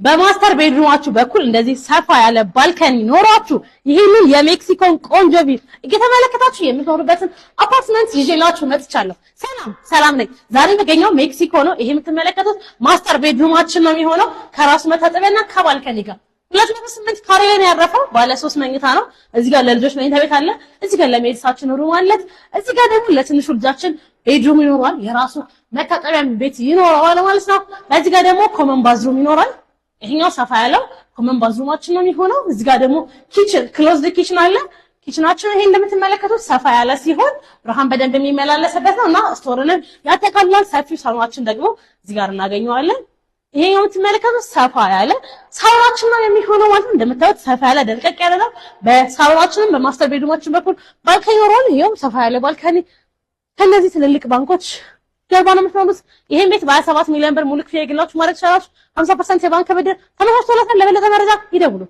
በ master bedroom ኣችሁ በኩል እንደዚህ ሰፋ ያለ balcony ኖሯችሁ ይህንን የሜክሲኮን ቆንጆ view እየተመለከታችሁ የምትኖሩበትን አፓርትመንት ይዤላችሁ መጥቻለሁ። ሰላም ሰላም ነኝ። ዛሬ የምገኘው ሜክሲኮ ነው። ይሄ የምትመለከቱት master bedroom ኣችን ነው የሚሆነው ከራሱ መታጠቢያና ከ balcony ጋር 208 ካሬ ላይ ነው ያረፈው። ባለ 3 መኝታ ነው። እዚህ ጋር ለልጆች መኝታ ቤት አለ። እዚህ ጋር ለ maids ኣችን room አለት። እዚህ ጋር ደግሞ ለትንሹ ልጃችን bedroom ይኖረዋል። የራሱ መታጠቢያ ቤት ይኖረዋል ማለት ነው። እዚህ ጋር ደግሞ common bathroom ይኖራል። ይሄኛው ሰፋ ያለው common bathroom ኣችን ነው የሚሆነው። እዚህ ጋር ደግሞ kitchen closed kitchen አለ። Kitchen ኣችን ይሄ እንደምትመለከቱት ሰፋ ያለ ሲሆን ብርሃን በደንብ የሚመላለስበት ነው እና store ንም ያጠቃልላል። ሰፊው ሳሎናችን ደግሞ እዚህ ጋር እናገኘዋለን። ይሄ የምትመለከቱት ሰፋ ያለ ሳሎናችን ነው የሚሆነው ማለት ነው። እንደምታዩት ሰፋ ያለ ደልቀቅ ያለ ነው። በሳሎናችንም በ master bedroom ኣችን በኩል balcony ይኖረዋል። ይሄው ሰፋ ያለ balcony ከነዚህ ትልልቅ ባንኮች ጀርባ ነው የምትኖሩት። ይሄን ቤት በ27 ሚሊዮን ብር ሙሉ ክፍያ የግላችሁ ማድረግ ትችላላችሁ። 50% የባንክ ብድር ተመቻችቶለታል። ለበለጠ መረጃ ይደውሉ።